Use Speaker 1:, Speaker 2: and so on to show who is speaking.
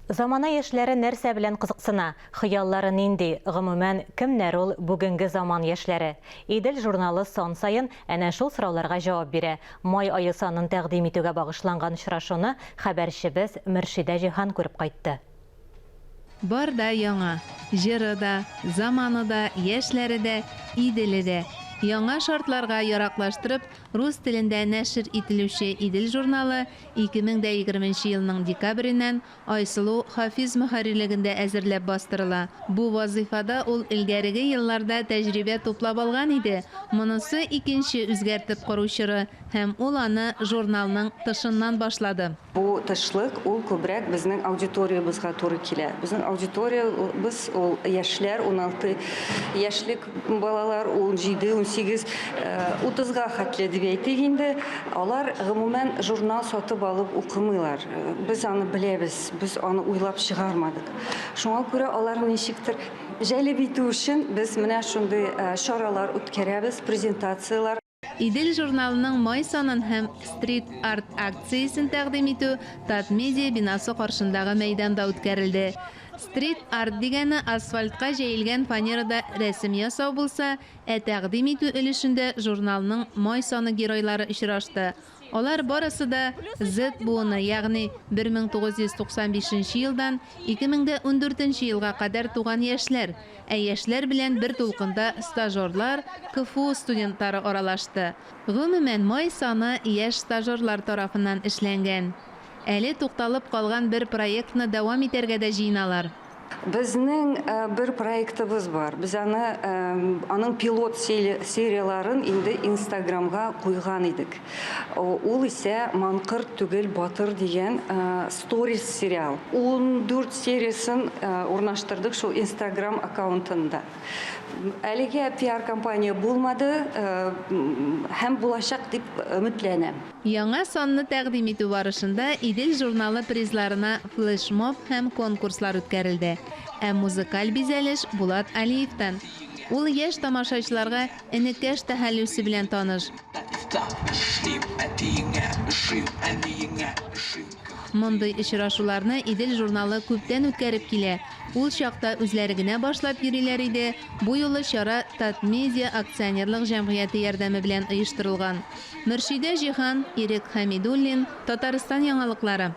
Speaker 1: Замана яшьләре нәрсә белән кызыксына, хыяллары нинди, гомумән, кемнәр ул бүгенге заман яшьләре? Идел журналы сан саен әнә шул сорауларга җавап бирә. Май ае санын тәкъдим итүгә багышланган очрашуны хәбәрчебез Мөршидә Җиһан күреп кайтты.
Speaker 2: Бар да яңа. Җыры да, заманы да, яшьләре дә, Иделе дә. Яңа шартларга яраклаштырып, рус телендә нәшер ителүче Идел журналы 2020 нче елның декабреннән Айсылу Хафиз мөхәррирлегендә әзерләп бастырыла. Бу вазыйфада ул элгәреге елларда тәҗрибә туплап алган иде, монысы икенче үзгәртеп кору чоры һәм ул аны журналның тышыннан башлады.
Speaker 3: Бу тышлык, ул күбрәк безнең аудиториябезгә туры килә. Безнең аудиториябез ул яшьләр, 16 яшьлек балалар, 17, 18, 30-га хәтле дип әйтик инде. Алар гомумән журнал сатып алып укымыйлар. Без аны беләбез, без аны уйлап чыгармадык. Шуңа күрә алар ничектер җәлеп итү өчен без менә шундый чаралар үткәрәбез, презентацияләр.
Speaker 2: Идел журналының май санын һәм стрит-арт акциясен тәкъдим итү Татмедиа бинасы каршындагы мәйданда үткәрелде. Стрит-арт дигәне асфальтка җәелгән фанерада рәсем ясау булса, ә тәкъдим итү өлешендә журналның май саны геройлары очрашты. Алар барысы да Z-буыны, ягъни 1995 нче елдан 2014 нче елга кадәр туган яшьләр. Ә яшьләр белән бер дулкында стажерлар, КФУ студентлары аралашты. Гомумән, май саны яшь стажерлар тарафыннан эшләнгән. Әле тукталып калган бер проектны дәвам итәргә дә җыеналар.
Speaker 3: Безнең бер проектыбыз бар. Без аны аның пилот серияләрен инде Инстаграмга куйган идек. Ул исә Маңкырт түгел, батыр дигән сторис сериал. 14 сериясен урнаштырдык шул Инстаграм аккаунтында. Әлегә пиар-кампания булмады һәм булачак дип өметләнәм.
Speaker 2: Яңа санны тәкъдим итү барышында Идел журналы призларына флешмоб һәм конкурслар үткәрелде. Ә музыкаль бизәлеш Булат Алиевтан. Ул яшь тамашачыларга Энекәш тәхәллүсе белән таныш. Мондый очрашуларны Идел журналы күптән үткәреп килә. Ул чакта үзләре генә башлап йөриләр иде, бу юлы чара Татмедиа акционерлык җәмгыяте ярдәме белән оештырылган. Мөршидә Җиһан, Ирек Хәмидуллин, Татарстан яңалыклары.